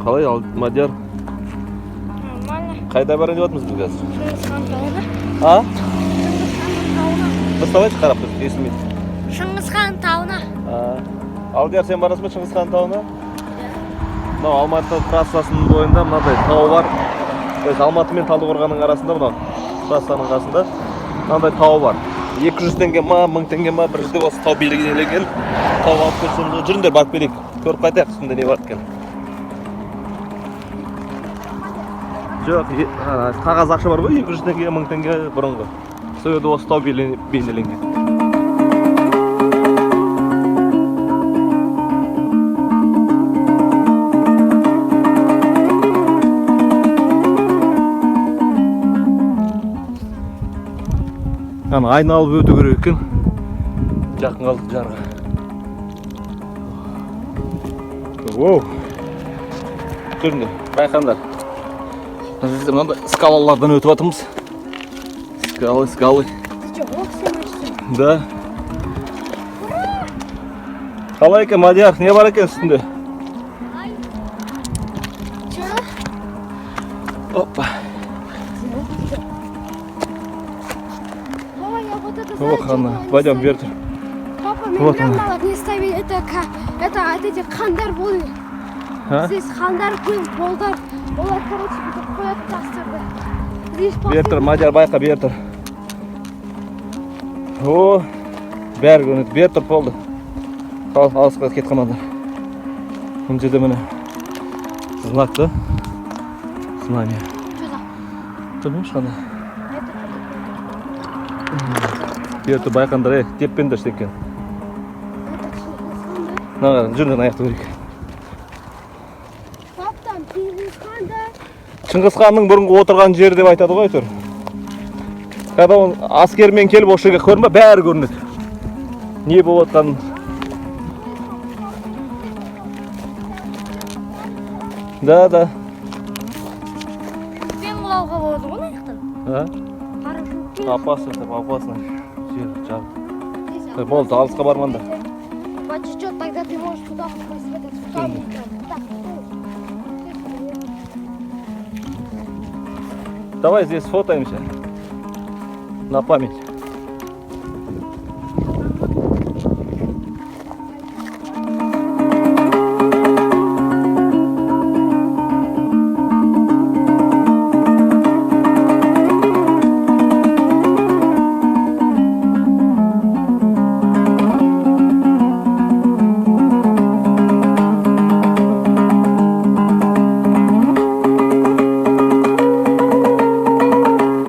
Қалай, ал, Мадияр? Нормально. Қайда барайын деп жатырмыз біз қазір? Шыңғысхан тауына. А? Шыңғысханның тауына. Дұрыстап қарап тұр, естілмейді. Шыңғысхан тауына. А, Алдияр, сен барасың ба Шыңғысхан тауына? Мынау Алматы трассасының бойында мынандай тау бар. То есть Алматы мен Талдықорғанның арасында, мынау трассаның қасында мынандай тау бар. 200 теңге ма, 1000 теңге ма, бір жерде осы тау белгіленген. Тау алып көрсеміз ғой. Жүріңдер, барып келейік. Көріп қайтайық, үстінде не бар екен. Жоқ, қағаз ақша бар ғой, 200 теңге, 1000 теңге бұрынғы. Сол жерде осы тау бейнеленген. Ана айналып өту керек екен. Жақын қалдық жарға. Воу. Жүріңдер, байқаңдар. Мына жерде мынандай скалалардан өтіп жатырмыз. Скалы, скалы. Ты что, ох, снимаешься? Да. Қалай екен, Мадияр, не бар екен үстінде? Че? Опа. Папа, я вот это знаю, Ох, что ана, они пойдем ставили. вверх. Папа, Вот мен она. білемін, не ставили, это от этих хандар болды. А? Здесь хандар был, болдар. Олар, короче, бүйтіп қояды тастарды. Здесь Бері тұр, Мадияр, байқа, бері тұр. О, бәрі көрінеді. Бері тұр, болды. Ал, алысқа кетіп қалмаңдар. Мына жерде міне знак да? Знамя. Что за? Білмеймін ешқандай. Это что такое? Бері тұр, байқаңдар, ей, теппеңдер екен. Это Чингисхан, да? Мына қара, жүріңдер, аяқты көрейік. Пап, там Чингисхан, да? Шыңғыс ханның бұрынғы отырған жері деп айтады ғой әйтеуір. Когда он әскермен келіп осы жерге, көрдің ба, бәрі көрінеді. Не болып жатқанын. Да, да. Мен құлауға болады ғой мына жақтан. А? Парашютпен. Опасно, это опасно. Жер жабық. Так, болды, алысқа бармаңдар. Потечет, тогда ты можешь туда попасть, в этот в камень прям. Так, Давай здесь сфотаемся. На память.